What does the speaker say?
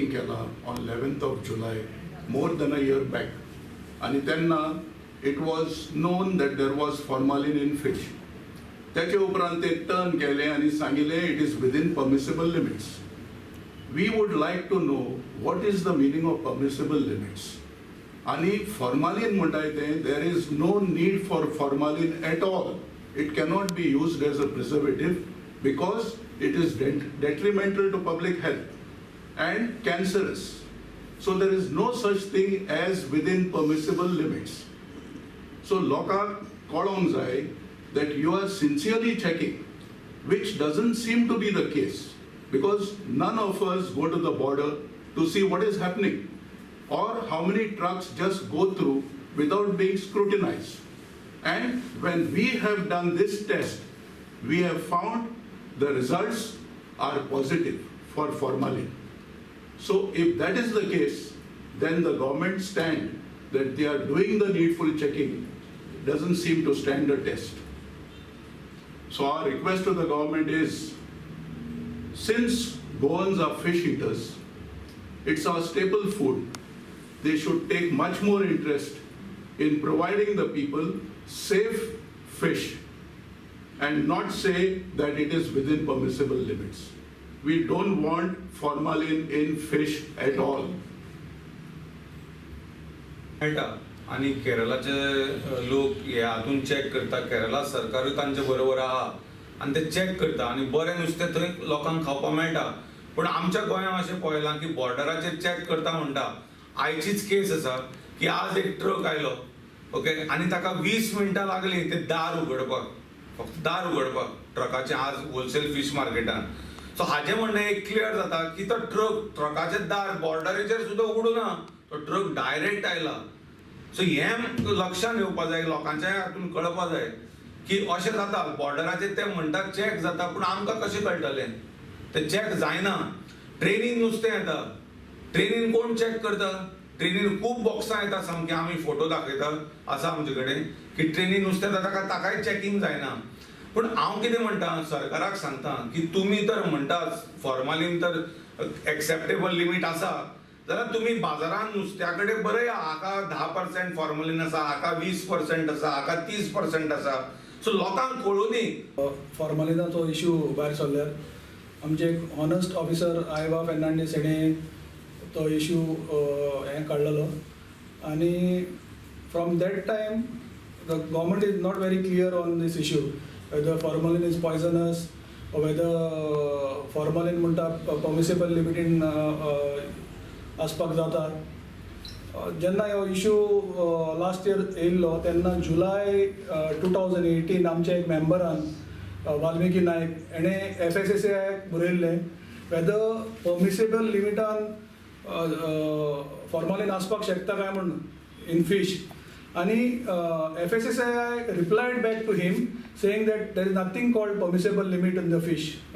केला on 11th of July, more than a year back. आनी तेन्ना it was known that there was formalin in fish. त्याचे उपरांत ते टर्न केले आनी सांगिलें, it is within permissible limits. We would like to know what is the meaning of permissible limits. आनी formalin म्हणटाय तें, there is no need for formalin at all. It cannot be used as a preservative because it is detrimental to public health and cancerous. So there is no such thing as within permissible limits. So लोकांक कळोंक जाय that you are sincerely checking, which doesn't seem to be the case, because none of us go to the border to see what is happening or how many trucks just go through without being scrutinized. And when we have done this test, we have found the results are positive for formalin. So if that is the case, then the government stand that they are doing the needful checking doesn't seem to stand the test. So our request to the government is, since Goans are fish eaters, it's our staple food, they should take much more interest in providing the people safe fish and not say that it is within permissible limits. We don't want formalin in fish at all. मेळटा आनी केरलाचे लोक हे हातून check करता. केरला सरकारूय तांचे बरोबर आहा आनी ते चॅक करता आनी बरें नुस्तें थंय लोकांक खावपाक मेळटा. पूण आमच्या गोंयांत अशें पळयलां की बॉर्डराचेर चॅक करता म्हणटा. आयचीच केस आसा की आज एक ट्रक आयलो, ओके, आनी ताका 20 मिनटां लागली ते दार उगडपाक, फक्त दार उगडपाक ट्रकाचें आज होलसेल फीश मार्केटान. सो हाजें म्हणणें एक क्लियर जाता की तो ट्रक, ट्रकाचें दार बॉर्डरीचेर सुद्दां उगडूना, तो ट्रक डायरेक्ट आयला. सो हें लक्षात येवपा जाय, लोकांच्या हातून कळपा जाय की अशें जाता बॉर्डराचेर. ते म्हणटात चॅक जाता, पूण आमकां कशें कळटलें ते चॅक जायना? ट्रेनीन नुस्तें येता, ट्रेनीन कोण चॅक करता? ट्रेनीन खूब बॉक्सां येता सामकी. आमी फोटो दाखयता, आसा आमचे कडेन की ट्रेनीन नुस्तें येता, ताका ताकाय चॅकींग जायना. पूण हांव कितें म्हणटा, सरकाराक सांगता की तुमी तर म्हणटाच फॉर्मालीन तर एक्सेप्टेबल लिमीट आसा, जाल्यार तुमी बाजारान नुस्त्या कडेन बरया, हाका 10% फॉर्मलीन आसा, हाका 20% आसा, हाका 30% आसा. सो लोकांक कळुनी. फॉर्मालिनाचो इशू भायर सरल्यार आमचे एक ऑनस्ट ऑफिसर आयवा फेर्नांडीस हेणें तो इशू हें काडलेलो आनी from that time the government is not very clear on this issue, whether formalin is poisonous, whether formalin म्हणटा परमिसेबल लिमिटीन आसपाक जाता. जेन्ना हो इशू लास्ट इयर येयल्लो तेन्ना जुलाय 2018 आमच्या एक मेंबरान वाल्मिकी नायक हेणें एफएसएसएआयक बरयल्लें वेदर परमिसेबल लिमिटान फॉर्मालीन आसपाक शकता काय म्हणून इन फिश. आनी FSSAI replied back to him saying that there is nothing called permissible limit in the fish.